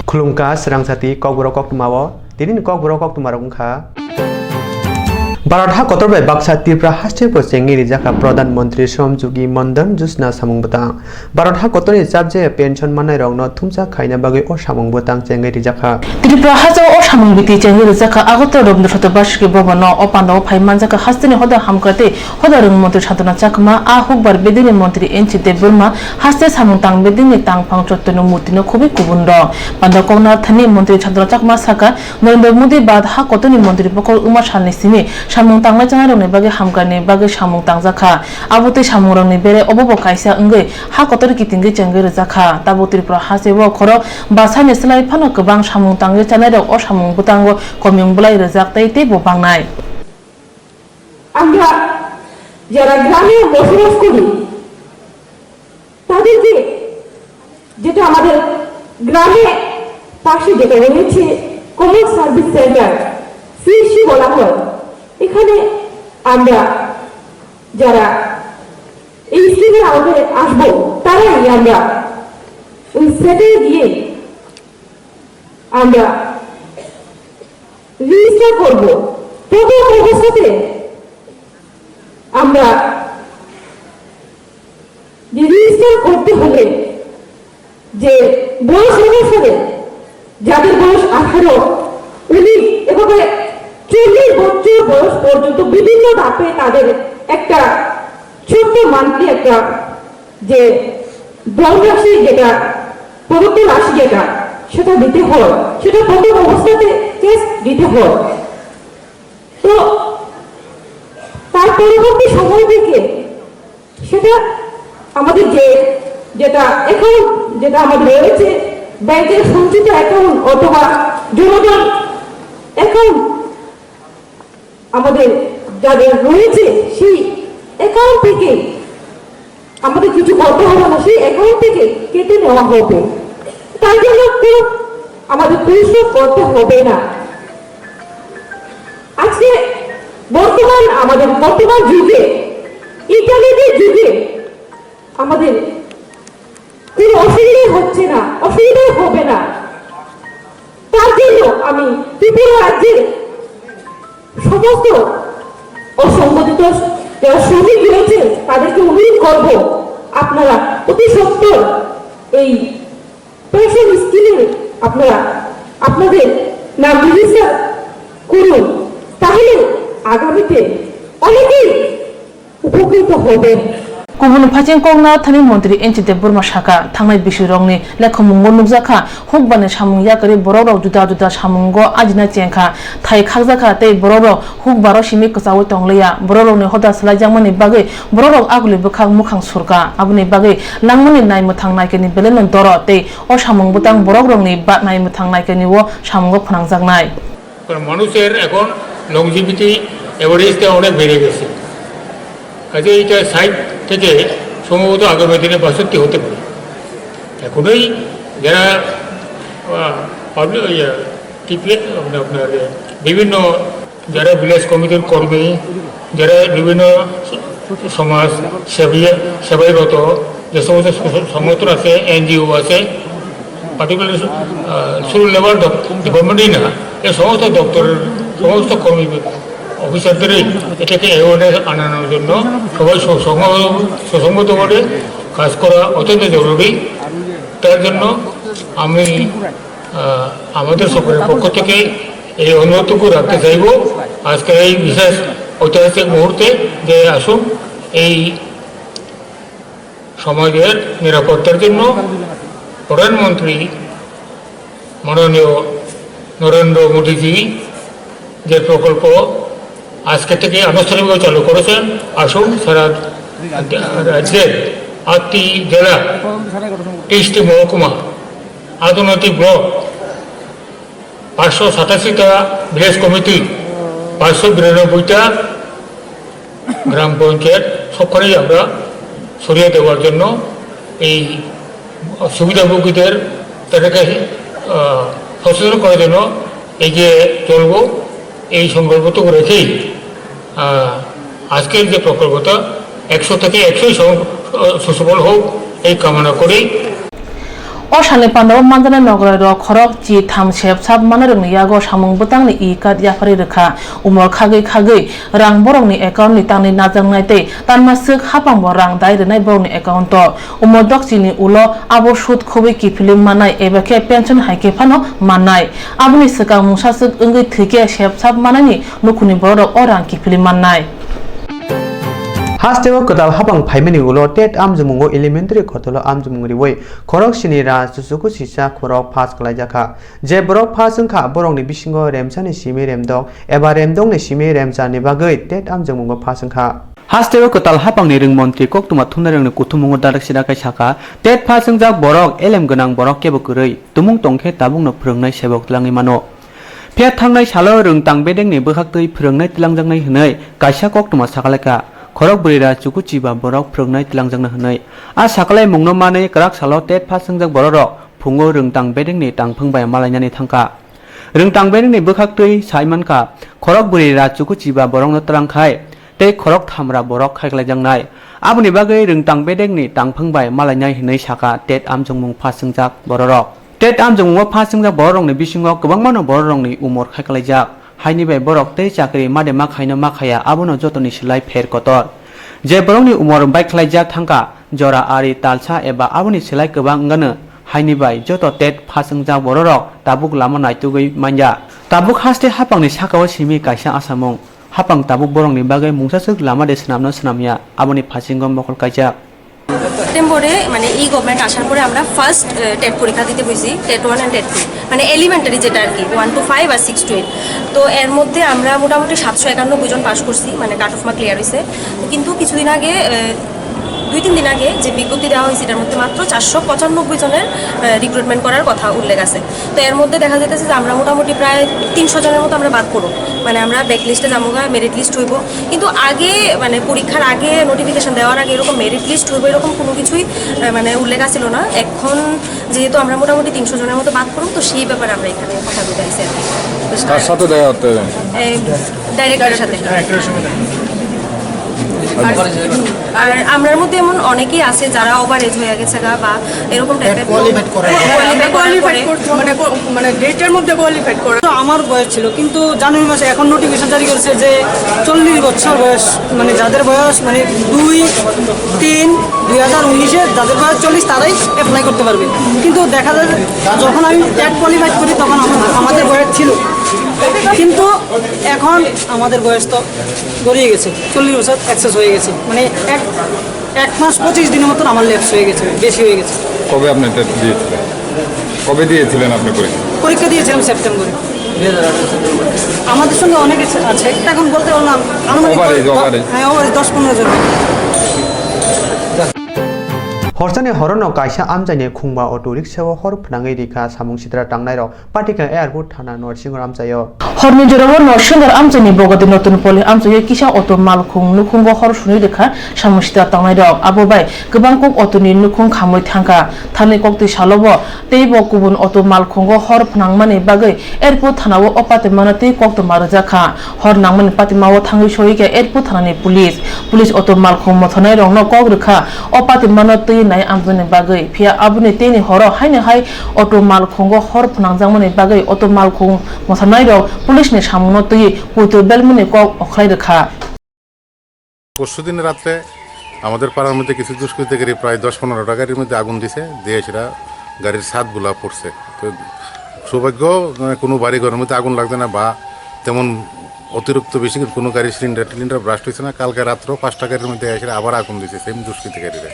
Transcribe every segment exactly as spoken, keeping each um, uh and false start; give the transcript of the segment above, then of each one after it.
Khulumkha swrang sati kokborok koktwmao, tini ni kokborok koktwma rok wngkha. Bharat ha kotor bai baksa Tripura haste bo chengwi rijak kha Pradhan Mantri Shram Yogi Mandan Yojana samung bwtang. Bharat ha kotor ni chapjaya pension mannai rok no thumsa khaina bagwi o samung bwtang chengwi rijak kha. Tripura haste o samung biti chengwi rijak kha Agartala Rabindranath Basuki Bhavan no. O panda o phai manjak kha haste ni hoda hamkra tei hoda rwng mantri Santana Chakma, a hukbar bedini mantri N C Debbarma, haste samung tang bedini tangphang chottor ni murti no khobwi kubun rok. Panda koknathani mantri Santana Chakma saka, Narendra Modi bad ha kotor ni mantri pokhor wngma salni simi samung tangnai chanai rokni bagwi hamkrai ni bagwi samung tangjak kha. Abo tei samung rokni bere obo bo kaisa wngwi ha kotor kitingwi chengwi rijak kha. Tabuk Tripura haste o khorok bwsani slai phano kwbang samung tangwi chanai rok o samung bwtango komiyung bwlai rijak tei teibo bangnai. আমরা যারা গ্রামে বসবাস করি, তাদেরকে, যেটা আমাদের গ্রামে পাশে যেটা রয়েছে, কমন সার্ভিস সেন্টার, সিএসসি বলা হয়, এখানে আমরা যারা এই স্কিমের আওতায় আসবো, তারাই আমরা ওই সেন্টারে গিয়ে আমরা রেজিস্টার করব। প্রথম অবস্থাতে আমরা যে রেজিস্টার করতে হলে যে বয়স অনুসারে যাদের বয়স আঠারো, উনি এভাবে চল্লিশ বছর বয়স পর্যন্ত বিভিন্ন ধাপে তাদের একটা ছোট্ট মান্থলি একটা যে ধনরাশি, যেটা প্রদত্ত রাশি যেটা, সেটা দিতে হয়, সেটা প্রথম অবস্থাতে ক্যাশ দিতে হয়। তো তার পরবর্তী সময় থেকে সেটা আমাদের যে, যেটা অ্যাকাউন্ট, যেটা আমাদের রয়েছে, ব্যাংকের সঞ্চিত অ্যাকাউন্ট অথবা জনধন অ্যাকাউন্ট আমাদের যাদের রয়েছে, সেই অ্যাকাউন্ট থেকে আমাদের কিছু করতে হবে না, সেই অ্যাকাউন্ট থেকে কেটে নেওয়া হবে। তার জন্য কোনো আমাদের পরিশ্রম করতে হবে না। আজকে বর্তমান, আমাদের বর্তমান যুগে, ইন্টারনেটের যুগে আমাদের কোনো অসুবিধা হচ্ছে না, অসুবিধা হবে না। তার জন্য আমি ত্রিপুরা রাজ্যের সমস্ত অসংগঠিত যারা শ্রমিক রয়েছে, তাদেরকে অনুরোধ করব, আপনারা অতি সত্বর এই পেনশন স্কিমে আপনারা আপনাদের নাম রেজিস্টার করুন, তাহলে আগামীতে অনেকেই উপকৃত হবেন। Kubun phaising kokna thani montri N C Debbarma saka, thangnai bisirokni lekhamungo nukjakha, hukbarni samung yakarwi borokrok juda juda samungo ajina chengkha, thai khakjakha tei borokrok hukbaro simi kwchaui tongliya. Borokrokni hoda swlaijakmani bagwi borokrok aguli bwkhak mwkhang surkha. Aboni bagwi langmani naimwthang naikani belaino doro tei o samung bwtang borokrokni ba-, naimwthang naikani o samungo phnangjaknai. কারণ মানুষের এখন লংজিভিটি, অ্যাভারেজটা অনেক বেড়ে গেছে। কাজে এটা ষাট থেকে সম্ভবত আগামী দিনে বাষট্টি হতে পারে। এখনই যারা, আহ, পাবলিক, ইয়ে, টিপিএ, আপনার, আপনার, বিভিন্ন যারা ভিলেজ কমিটির কর্মী, যারা বিভিন্ন সমাজ সেবী, সেবায় রত, যে সমস্ত স-, সংগঠন আছে, এনজিও আছে, পার্টিকুলার, আহ, শুধু লেবার দপ-, ডিপার্টমেন্টই না, এই সমস্ত দপ্তরের সমস্ত কর্মী, অফিসারদেরই এটাকে অ্যাওয়ারনেস আনানোর জন্য সবাই স-, সঙ্গ-, সুসংগতভাবে কাজ করা অত্যন্ত জরুরি। তার জন্য আমি আহ, আমাদের সকলের পক্ষ থেকে এই অনুরোধটুকু রাখতে চাইব, আজকের এই বিশেষ ঐতিহাসিক মুহূর্তে যে আসুন, এই সমাজের নিরাপত্তার জন্য প্রধানমন্ত্রী মাননীয় নরেন্দ্র মোদীজি যে প্রকল্প আজকে থেকে আনুষ্ঠানিকভাবে চালু করেছেন, আসুন সারা রাজ্যের আটটি জেলা, তেইশটি মহকুমা, আট ঊনত্রিশ ব্লক, পাঁচশো সাতাশিটা ভিলেজ কমিটি, পাঁচশো বিরানব্বইটা গ্রাম পঞ্চায়েত, সবখানেই আমরা ছড়িয়ে দেওয়ার জন্য, এই সুবিধাভোগীদের, তাদেরকে, আহ, সচেতন করার জন্য এগিয়ে চলবো। এই সংকল্পটুকু রেখেই, আহ, আজকের যে প্রকল্পটা একশো থেকে একশোই সম-, আহ, সুসফল হোক, এই কামনা করি। O salni pandao manjaknai nograi rok khorok chi tham sep sap manai rokni yago samung bwtangni e-card yapharwi rwkha. Umor khagwi khagwi rang borokni account ni tangwi najaknai tei tanma swk hapangbo rang dai rwnai borokni account o. Umor dokchini ulo abo sud khobwi kiphilwi mannai eba khe pension hai khe phano mannai. Aboni swkang mungsaswk wngwi thwi khe sep sap manani nukhungni bororok o rang kiphilwi mannai. Hasteo kwtal hapang phaimani ulo TET amjokmungo elementary kotolo amjokmung riwi khorok sini rang chuchuku sisa khorok pass khlaijakha. Je borok pass wngkha, borokni bisingo remsani simi remdok eba remdokni simi remcharni bagwi TET amjokmungo pass wngkha. Hasteo kwtal hapangni rwng montri koktwma thumnairokni kuthumungo dadak sidakhai sakha, TET pass wngjak borok elem gwnang borok kebo kwrwi, tumung tongkhe tabukno phwrwngnai sebok twlangwi mano. Phiya thangnai salo rwngtang bedekni bwkhaktwi phwrwngnai twlangjaknai hwnwi kaisa koktwma sakalaikha, khorok bwrwi ra chukuchiba borok phwrwngnai twlangjakna hwnwi. A sakalaimungno manwi kwrak salo TET pass wngjak bororok phungo rwngtang bedekni tangphwng bai malainani thangkha. Rwngtang bedekni bwkhaktwi sai mankha, khorok bwrwi ra chukuchiba borokno twlangkhai tei khorok thamra borok khaiklaijaknai. Aboni bagwi rwngtang bedekni tangphwng bai malainai hwnwi sakha TET amjokmung pass wngjak bororok. TET amjokmungo pass wngjak bororokni bisingo kwbangmano bororokni umor khaiklaijak. Haini bai borok tei chakri made ma khaino ma khaya, abono jotoni silai pher kotor. Je borokni umor baikhlaijak thangkha, jora ari talsa eba aboni silai kwbang wngano, haini bai joto TET pass wngjak bororok tabuk lama naitugwi manya. Tabuk haste hapangni sakao simi kaisa asamung, hapang tabuk borokni bagwi mungsaswk lama de swnamno swnamya, aboni phasingo mokol kaijak. সেপ্টেম্বরে মানে ই গভর্নমেন্ট আসার পরে আমরা first TET পরীক্ষা দিতে বসি, TET one and TET two, মানে elementary যেটা আর কি, ওয়ান টু ফাইভ আর সিক্স টু এইট। তো এর মধ্যে আমরা মোটামুটি সাতশো একানব্বই জন পাশ করছি, মানে কাট অফ মার্ক ক্লিয়ার হয়েছে। তো কিন্তু কিছুদিন আগে আহ, দুই তিন দিন আগে যে বিজ্ঞপ্তি দেওয়া হয়েছে, এটার মধ্যে মাত্র চারশো পঁচানব্বই জনের রিক্রুটমেন্ট করার কথা উল্লেখ আছে। তো এর মধ্যে দেখা যাইতেছে যে আমরা মোটামুটি প্রায় তিনশো জনের মতো আমরা বাদ পড়ব, মানে আমরা ব্যাক লিস্টে যাবো গা, মেরিট লিস্ট হইব। কিন্তু আগে মানে পরীক্ষার আগে, নোটিফিকেশন দেওয়ার আগে এরকম মেরিট লিস্ট হইব এরকম কোনো কিছুই আহ, মানে উল্লেখ আছিল না। এখন যেহেতু আমরা মোটামুটি তিনশো জনের মতো বাদ পড়ব, তো সেই ব্যাপারে আমরা এখানে কথা বলতে চাইছি আর কি। তো কার সাথে দেখা করতে? এই ডাইরেক্টরের সাথে। আর, আর আমরার মধ্যে এমন অনেকেই আছে যারা ওভার এজ হয়ে গেছে গা বা এরকম টাইপের। কোয়ালিফাইড করে। কোয়ালিফাইড করে। কোয়ালিফাইড করতে মানে কো-, মানে ডেটের মধ্যে কোয়ালিফাইড করে। তো আমার বয়স ছিল, কিন্তু জানুয়ারি মাসে এখন নোটিফিকেশন জারি করেছে যে চল্লিশ বছর বয়স, মানে যাদের বয়স মানে দুই তিন দুই হাজার উনিশে যাদের বয়স চল্লিশ তারাই অ্যাপ্লাই করতে পারবে। কিন্তু দেখা যায় যে যখন আমি টেট কোয়ালিফাইড করি তখন আমার, আমাদের বয়স ছিল, কিন্তু এখন আমাদের বয়স তো গড়িয়ে গেছে, চল্লিশ বছর অ্যাক্সেস হয়ে গেছে, মানে এক, এক মাস পঁচিশ দিনের মতন আমার ল্যাপস হয়ে গেছে, বেশি হয়ে গেছে। কবে আপনি টেট দিয়েছিলেন? কবে দিয়েছিলেন আপনি পরীক্ষা? পরীক্ষা দিয়েছিলাম সেপ্টেম্বরে। আমাদের সঙ্গে অনেকে আছে, এটা এখন বলতে পারলাম, আনুমানিক ওভার এজ, দশ, ওভার এজ। হ্যাঁ, ওভার এজ দশ পনেরো জন। Horsani horono kaisa amchaini khungba auto rickshaw hor phwnangwi rikha samung sitra tangnairok. Patikha Airport thana Norsingo amchaio. Horni jorao Norsingo amchaini Bogoti Notun Poli amchaio kisa auto malkhung nukhungo hor sunui rikha samung sitra tangnairok. Abo bai kwbang kok auto ni nukhung khamwi thangkha. Thani koktwi salobo teibo kubun auto malkhungo hor phnangmani bagwi Airport thanao o patimano twi koktwma rwjakha. Hor nangmani patimao thangwi soikha Airport thanani police. Police auto malkhung mothanairokno kok rwkha o patimano twi nai amjani bagwi. Phiya aboni teini horo haino hai auto malkhungo hor phnangjakmani bagwi auto malkhung mothanairok police ni samungno twiwi kuitor belmani kok okhlai rwkha. পরশুদিন রাত্রে আমাদের পাড়ার মধ্যে কিছু দুষ্কৃতিকারী প্রায় দশ পনেরোটা গাড়ির মধ্যে আগুন দিছে, দিয়ে সেটা গাড়ির ছাদ গুলা পড়ছে। তো সৌভাগ্য, মানে, কোনো বাড়ি ঘরের মধ্যে আগুন লাগছে না বা তেমন অতিরিক্ত বেশি কোনো গাড়ির সিলিন্ডার টিলিন্ডার ব্লাস্ট হয়েছে না। কালকে রাত্রেও পাঁচটা গাড়ির মধ্যে এসে আবার আগুন দিছে সেম দুষ্কৃতিকারীরা।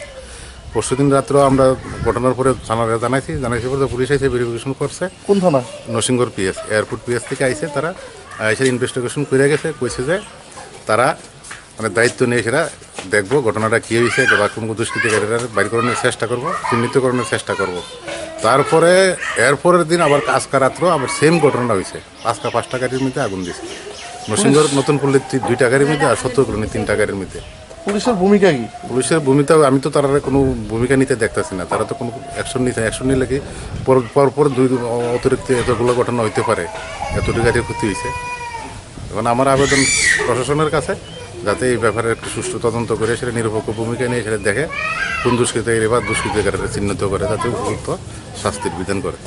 পরশুদিন রাত্রেও আমরা ঘটনার পরে থানারে জানাইছি, জানাইছি পরে পুলিশ এসে ভেরিফিকেশন করছে। কোন থানা? নরসিংগড় পিএস, এয়ারপোর্ট পিএস থেকে আইছে তারা, এসে ইনভেস্টিগেশন করে গেছে, কইছে যে তারা মানে দায়িত্ব নিয়ে সেটা দেখবো ঘটনাটা কি হয়েছে, বা কোন দুষ্কৃতিকারীরা বাইর করানোর চেষ্টা করবো, চিহ্নিতকরণের চেষ্টা করবো। তারপরে এরপরের দিন আবার আজকে রাত্রেও আবার সেম ঘটনাটা হয়েছে, আজকে পাঁচটা গাড়ির মধ্যে আগুন দিছে। নরসিংগড় নতুন পল্লীর তি-, দুইটা গাড়ির মধ্যে আর সত্তর কলোনি তিনটা গাড়ির মধ্যে। পুলিশের ভূমিকা কি? পুলিশের ভূমিকা, আমি তো তারা কোনো ভূমিকা নিতে দেখতেছি না, তারা তো কোনো অ্যাকশন নিতে, অ্যাকশন নিলে কি পর পর পর দুই অতিরিক্ত এতগুলো ঘটনা হইতে পারে, এতটি গাড়ির ক্ষতি হয়েছে। এখন আমার আবেদন প্রশাসনের কাছে, যাতে এই ব্যাপারে একটু সুষ্ঠু তদন্ত করে সেটা নিরপেক্ষ ভূমিকা নিয়ে সেটা দেখে, কোন দুষ্কৃতিকারী বা দুষ্কৃতিকারীকে চিহ্নিত করে, যাতে উপযুক্ত শাস্তির বিধান করে,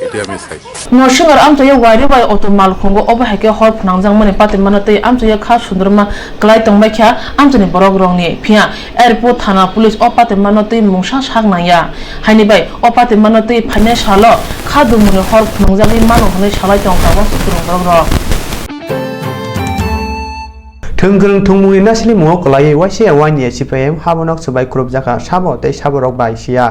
এটি আমি চাই। Norsingor amchaio wairi wai auto malkhungo, obo hai khe hor phnangjakmani patimano tei amchaio kha sundruma klai tongbaikha amchaini borokrokni. Phiya Airport thana police o patimano tei mungsa sak nangya. Haini bai o patimano tei phainai salo kha dumuni hor phnangjagwi mano hwnwi salai tongkha wansuk kwrwng borokrok. Thwng kwrwng thwngmungni nasilimungo kwlaiwi waisa ya wani ya C P I M habanok swbai khurupjakha sabo tei saborok bai siya.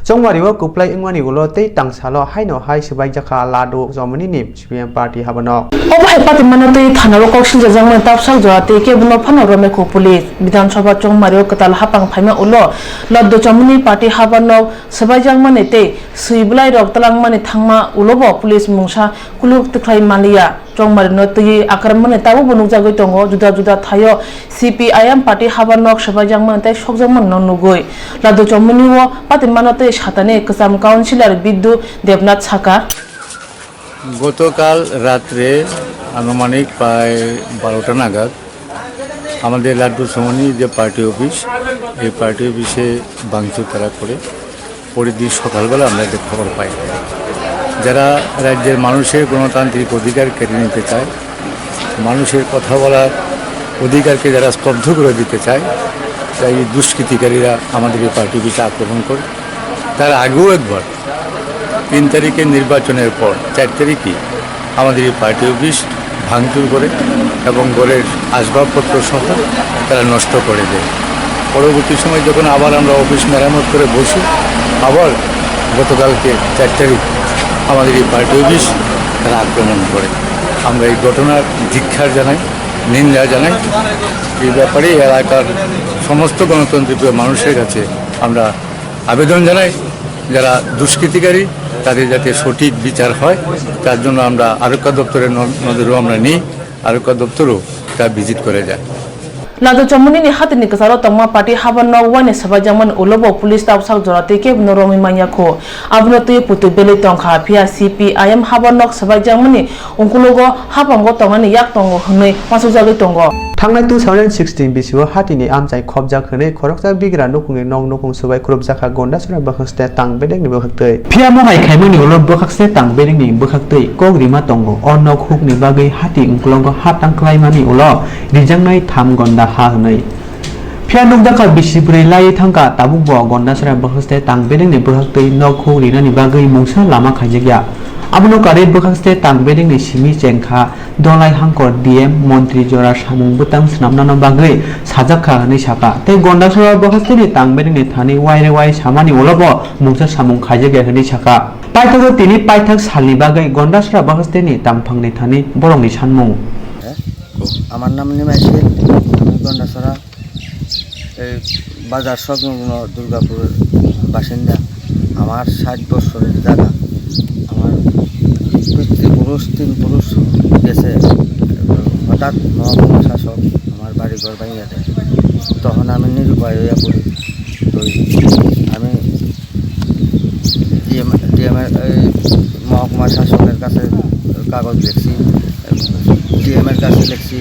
Chongmario kwplai wngmani ulo tei tangsalo haino hai swbaijak kha Ladu Chomoni ni C P I M party habanok. Obo hai patimano tei thanao kok siljajakmani tapsak jora tei kebono phano romekho police. Bidhan Sabha Chongmario kwtal hapang phaima ulo Ladu Chomoni party habanok swbaijakmani tei swi bwlairok twlangmani thangma ulobo police mungsa kuluk twkhlai manliya. Chongmarino twiwi akrwmani tabukbo nukjagwi tongo. Juda juda thaio C P I M party habanok swbaijakmani tei sokjakmanino nugwi Ladu Chomoni o patimano tei satani kwcham councillor Biddu Debnath saka. গতকাল রাত্রে আনুমানিক প্রায় বারোটা নাগাদ আমাদের লাড্ডু সমনি যে party office, এই পার্টি অফিসে ভাঙচুর তারা করে। পরের দিন সকালবেলা আমরা একটা খবর পাই। যারা রাজ্যের মানুষের গণতান্ত্রিক অধিকার কেড়ে নিতে চায়, মানুষের কথা বলার অধিকারকে যারা স্তব্ধ করে দিতে চায়, তাই এই দুষ্কৃতিকারীরা আমাদের এই পার্টি অফিসে আক্রমণ করে। তার আগেও একবার তিন তারিখের নির্বাচনের পর চার তারিখে আমাদের এই পার্টি অফিস ভাঙচুর করে এবং ঘরের আসবাবপত্র সহ তারা নষ্ট করে দেয়। পরবর্তী সময় যখন আবার আমরা অফিস মেরামত করে বসি, আবার গতকালকে চার তারিখ আমাদের এই পার্টি অফিস তারা আক্রমণ করে। আমরা এই ঘটনার ধিক্কার জানাই, নিন্দা জানাই। এই ব্যাপারে এলাকার সমস্ত গণতন্ত্রপ্রিয় মানুষের কাছে আমরা আবেদন জানাই, যারা দুষ্কৃতিকারী তাদের যাতে সঠিক বিচার হয়, তার জন্য আমরা আরক্ষা দপ্তরের ন-, নজরেও আমরা নিই, আরক্ষা দপ্তরও তা ভিজিট করে যায়। Ladu Chomoni ni hatini kwcharo tongma party habanok waini swbaijakmani ulobo police tapsak jora tei kebono romwi manya kho. Abono twiwi putui belwi tongkha, phiya C P I M habanok swbaijakmani Ungkulugo hapango tongnani yak tongo hwnwi uansukjagwi tongo. Thangnai two thousand sixteen bisio hatini amchai khopjak hwnwi khoroksa bigra nukhungni nok nukhung swbai khurupjakha Gondasora bwkhakste tang bedekni bwkhaktwi. Phiya mohai khaimani ulo bwkhakste tang bedekni bwkhaktwi kok rima tongo. O nok hukni bagwi hati ungkulugo ha tangklaimani ulo rijaknai tham gonda ha hwnwi. Phiya nukjakha bisi bwrwi laiwi thangkha, tabukbo Gondasora bwkhakste tang bedekni bwkhaktwi nok huk rinani bagwi mungsa lama khaijakya. Abono karwi bwkhakste tang bedekni simi chengkha, Dolai Hangkor D M montri jora samung bwtang swnamnano bagwi sajakha hwnwi sakha. Tei Gondasora bwkhaksteni tang bedekni thani waire wai samani ulobo mungsa samung khaijakya hwnwi sakha. Paithago tini paithak salni bagwi Gondasora bwkhaksteni tangphangni thani borokni sanmung. আমার নাম নিমাই শীল, আমি গন্ডাছড়া, এই বাজার সংলগ্ন দুর্গাপুর বাসিন্দা। আমার ষাট বছরের জায়গা, আমার পিতৃপুরুষ, তিন পুরুষ গেছে, হঠাৎ মহকুমা শাসক আমার বাড়ি ঘর ভাঙিয়ে দেয়। তখন আমি নিরুপায় হইয়া পড়ি। তো আমি ডিএম, ডিএম এর, এই মহকুমা শাসকের কাছে কাগজ লিখছি, ডিএম এর কাছে লিখছি,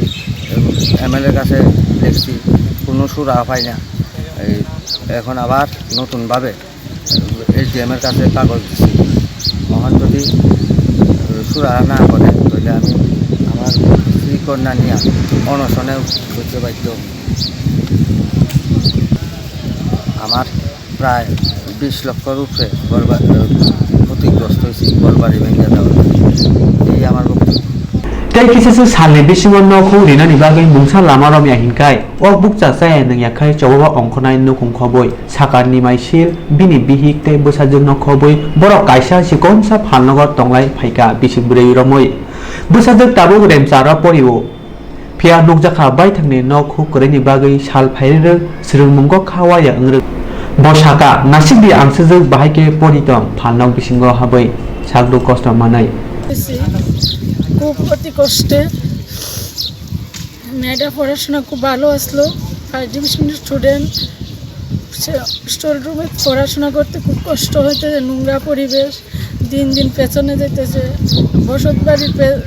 এমএলএ কাছে লিখছি, কোনো সুরা পাই না। এই এখন আবার নতুনভাবে এসডিএম এর কাছে কাগজ দিছি। এখন যদি সুরা না করে, তাহলে আমি আমার স্ত্রী কন্যা নিয়ে অনশনে বসতে বাধ্য। আমার প্রায় বিশ লক্ষর উপরে ঘর বা-, ক্ষতিগ্রস্ত হয়েছি, ঘর বাড়ি ভেঙে দেওয়া। এই আমার বক্তব্য। Tei kisa se salni bisingo nok huk rinani bagwi mungsa lama romya hinkhai, o bukcha chaya nungya khai choboba ongkhornai nukhung khobwi sakha Nimai Sil, bini bihik tei bwsajwkno khobwi borok kaisa chikonsa phalnogo tonglai phaikha bisi bwrwi romwi. Bwsajwk tabuk Remcharo porio. Phiya nukjakha baithangni nok huk kwrwini bagwi sal phairwrwk swrwngmungo kha waya wngrwk. Bo sakha, nasikdi ang swjwk bahai khe pori tong phalnok bisingo habwi sakduk kosto manwi. খুব অতি কষ্টে। মেয়েটা পড়াশোনা খুব ভালো আসলো, ফার্স্ট ডিভিশনের স্টুডেন্ট। সে স্টোর রুমে পড়াশোনা করতে খুব কষ্ট হইতেছে, নোংরা পরিবেশ, দিন দিন পেছনে যেতেছে। বসত বাড়ির পে-,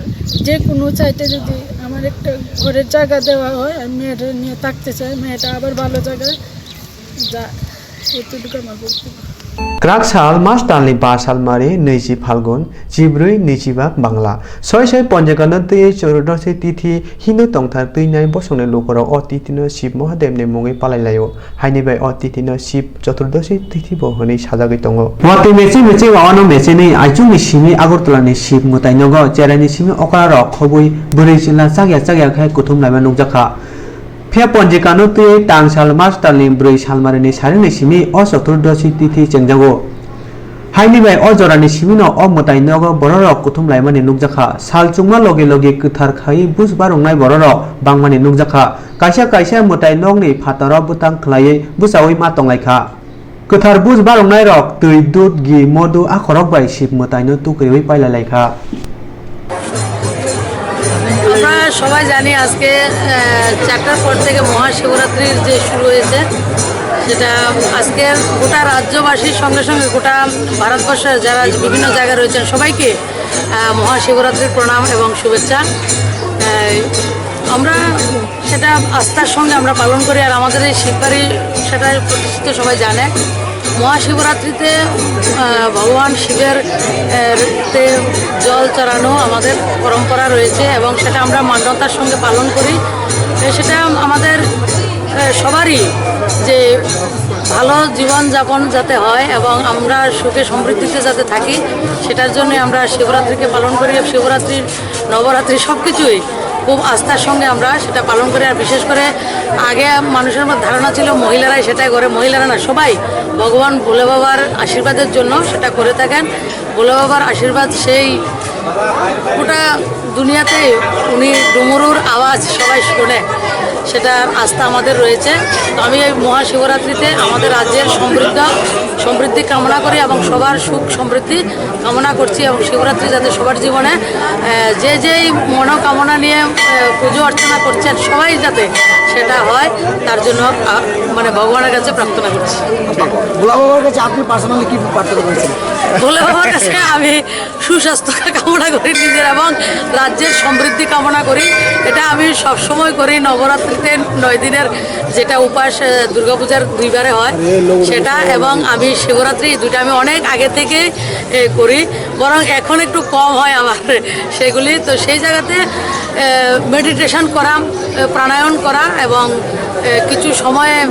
যে কোনো সাইডে যদি আরেকটা ঘরের জায়গা দেওয়া হয়, আর মেয়েটা নিয়ে থাকতে চায়, মেয়েটা আবার ভালো জায়গায় যায়, এতটুকু আমার বক্তব্য। Kwrak sal, mas talni ba sal mari, nwichi Phalgun, chibrwi nwichi bak Bangla. Soi soi ponjikano twiwi Choturdoshi tithi hino tongthar twinai bosongni lukurok o tithino Shiv Mahadevni mungwi palai laio. Haini bai o tithino Shiv Choturdoshi tithi bo hwnwi sajagwi tongo. Watwi mechai mechai wawano mechenwi aichukni simi Agartala ni Shiv mwtai nogo cheraini simi okra rok khobwi bwrwi chwla chakya chakya khe kuthum laima nukjakha. Phiya ponjikano twiwi tang sal mas talni bwrwi salmarini sarini simi o Choturdoshi tithi chengjago. Haini bai o jorani simino o mwtai nogo bororok kuthum laimani nukjakha. Sal chukma logi logi kwthar khaiwi buj barungnai bororok bangmani nukjakha. Kaisa kaisa mwtai nokni phataro bwtang khwlaiwi bwchaui ma tonglaikha. Kwthar buj baroknairok twi, dud, ghi, modu akhorok bai Shiv mwtaino tukriwi pailailaikha. আমরা সবাই জানি আজকে, আহ, চারটার পর থেকে মহাশিবরাত্রির যে শুরু হয়েছে, সেটা আজকের গোটা রাজ্যবাসীর সঙ্গে সঙ্গে গোটা ভারতবর্ষের যারা বিভিন্ন জায়গায় রয়েছেন সবাইকে, আহ, মহাশিবরাত্রির প্রণাম এবং শুভেচ্ছা। আহ, আমরা সেটা আস্থার সঙ্গে আমরা পালন করি। আর আমাদের এই শিববাড়ি সেটা প্রতিষ্ঠিত, সবাই জানে। মহাশিবরাত্রিতে, আহ, ভগবান শিবের, আহ, তে জল চড়ানো আমাদের পরম্পরা রয়েছে এবং সেটা আমরা মান্যতার সঙ্গে পালন করি। এ, সেটা আমাদের, আহ, সবারই যে ভালো জীবনযাপন যাতে হয় এবং আমরা সুখে সমৃদ্ধিতে যাতে থাকি, সেটার জন্য আমরা শিবরাত্রিকে পালন করি। শিবরাত্রির নবরাত্রি সব কিছুই খুব আস্থার সঙ্গে আমরা সেটা পালন করি। আর বিশেষ করে আগে মানুষের মধ্যে ধারণা ছিল মহিলারাই সেটাই করে, মহিলারা না, সবাই ভগবান ভোলে বাবার আশীর্বাদের জন্য সেটা করে থাকেন। ভোলে বাবার আশীর্বাদ সেই গোটা দুনিয়াতেই উনি ডুমুরুর আওয়াজ সবাই শোনে, সেটার আস্থা আমাদের রয়েছে। তো আমি এই মহাশিবরাত্রিতে আমাদের রাজ্যের সমৃদ্ধ, সমৃদ্ধি কামনা করি এবং সবার সুখ সমৃদ্ধি কামনা করছি এবং শিবরাত্রি যাতে সবার জীবনে, আহ, যে যেই মনোকামনা নিয়ে, আহ, পুজো অর্চনা করছেন সবাই যাতে সেটা হয়, তার জন্য, আহ, মানে ভগবানের কাছে প্রার্থনা করছি। ভোলা বাবার কাছে আপনি পার্সোনালি কি প্রার্থনা করেছেন? ভোলা বাবার কাছে আমি সুস্বাস্থ্য কামনা করি নিজের এবং রাজ্যের সমৃদ্ধি কামনা করি। এটা আমি সবসময় করি নবরাত্রিতে নয় দিনের যেটা উপাস, আহ, দুর্গাপূজার দুইবারে হয় সেটা, এবং আমি শিবরাত্রি, এই দুইটা আমি অনেক আগে থেকে, এ, করি, বরং এখন একটু কম হয় আমার সেগুলি। তো সেই জায়গাতে, এ, মেডিটেশন করা, এ, প্রাণায়াম করা এবং, এ, কিছু সময়, এ,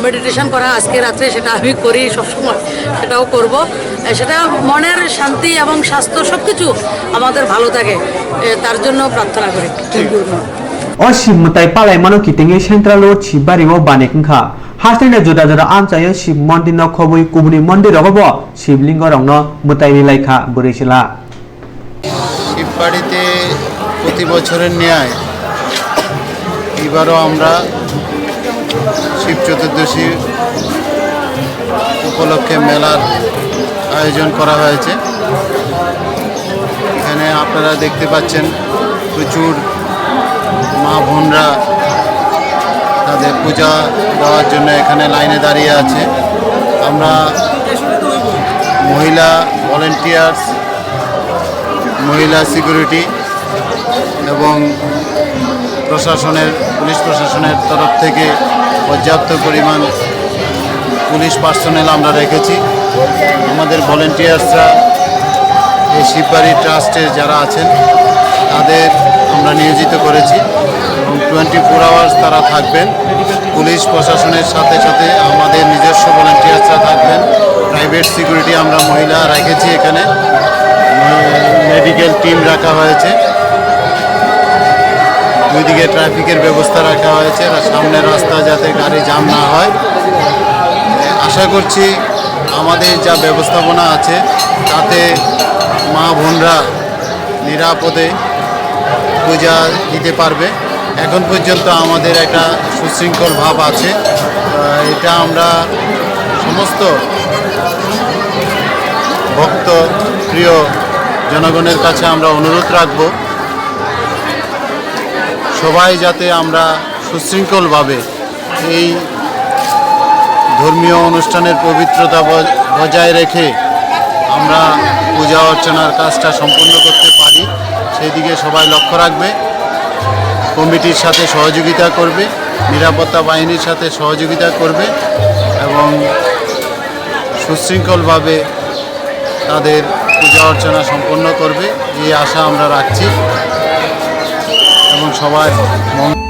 মেডিটেশন করা আজকে রাত্রে, সেটা আমি করি সবসময়, সেটাও করব। এ, সেটা মনের শান্তি এবং স্বাস্থ্য সবকিছু আমাদের ভালো থাকে, এ, তার জন্য প্রার্থনা করি। O Shiv mwtai palaimano kitingwi Central Road Shiv Bari o banik wngkha. Hasteni juda juda amchaio Shiv mondir no khobwi kubuni mondir rogo bo Shiv lingo rokno mwtai rilaikha bwrwi chwla. শিববাড়িতে প্রতি বছরের ন্যায় এবারও আমরা শিব চতুর্দশী উপলক্ষে মেলার আয়োজন করা হয়েছে। এখানে আপনারা দেখতে পাচ্ছেন প্রচুর মা বোনরা তাদের পূজা দেওয়ার জন্য এখানে লাইনে দাঁড়িয়ে আছে। আমরা মহিলা ভলেন্টিয়ার্স, মহিলা সিকিউরিটি এবং প্রশাসনের, পুলিশ প্রশাসনের তরফ থেকে পর্যাপ্ত পরিমাণ পুলিশ পার্সোনেল আমরা রেখেছি। আমাদের ভলেন্টিয়ার্সরা এই শিববাড়ি ট্রাস্টের যারা আছেন তাদের আমরা নিয়োজিত করেছি এবং টোয়েন্টি ফোর আওয়ার্স তারা থাকবেন। পুলিশ প্রশাসনের সাথে সাথে আমাদের নিজস্ব ভলেন্টিয়ার্সরা থাকবেন। প্রাইভেট সিকিউরিটি আমরা মহিলা রেখেছি এখানে, মেডিকেল টিম রাখা হয়েছে, দুই দিকে ট্রাফিকের ব্যবস্থা রাখা হয়েছে, আর সামনের রাস্তা যাতে গাড়ি জ্যাম না হয়। আশা করছি আমাদের যা ব্যবস্থাপনা আছে তাতে মা বোনরা নিরাপদে পূজা দিতে পারবে। এখন পর্যন্ত আমাদের একটা সুশৃঙ্খল ভাব আছে। আহ, এটা আমরা সমস্ত ভক্ত প্রিয় জনগণের কাছে আমরা অনুরোধ রাখব, সবাই যাতে আমরা সুশৃঙ্খলভাবে এই ধর্মীয় অনুষ্ঠানের পবিত্রতা ব-, বজায় রেখে আমরা পূজা অর্চনার কাজটা সম্পন্ন করতে পারি, সেই দিকে সবাই লক্ষ্য রাখবে। কমিটির সাথে সহযোগিতা করবে, নিরাপত্তা বাহিনীর সাথে সহযোগিতা করবে এবং সুশৃঙ্খলভাবে তাদের পূজা অর্চনা সম্পন্ন করবে, এই আশা আমরা রাখছি এবং সবার মঙ্গল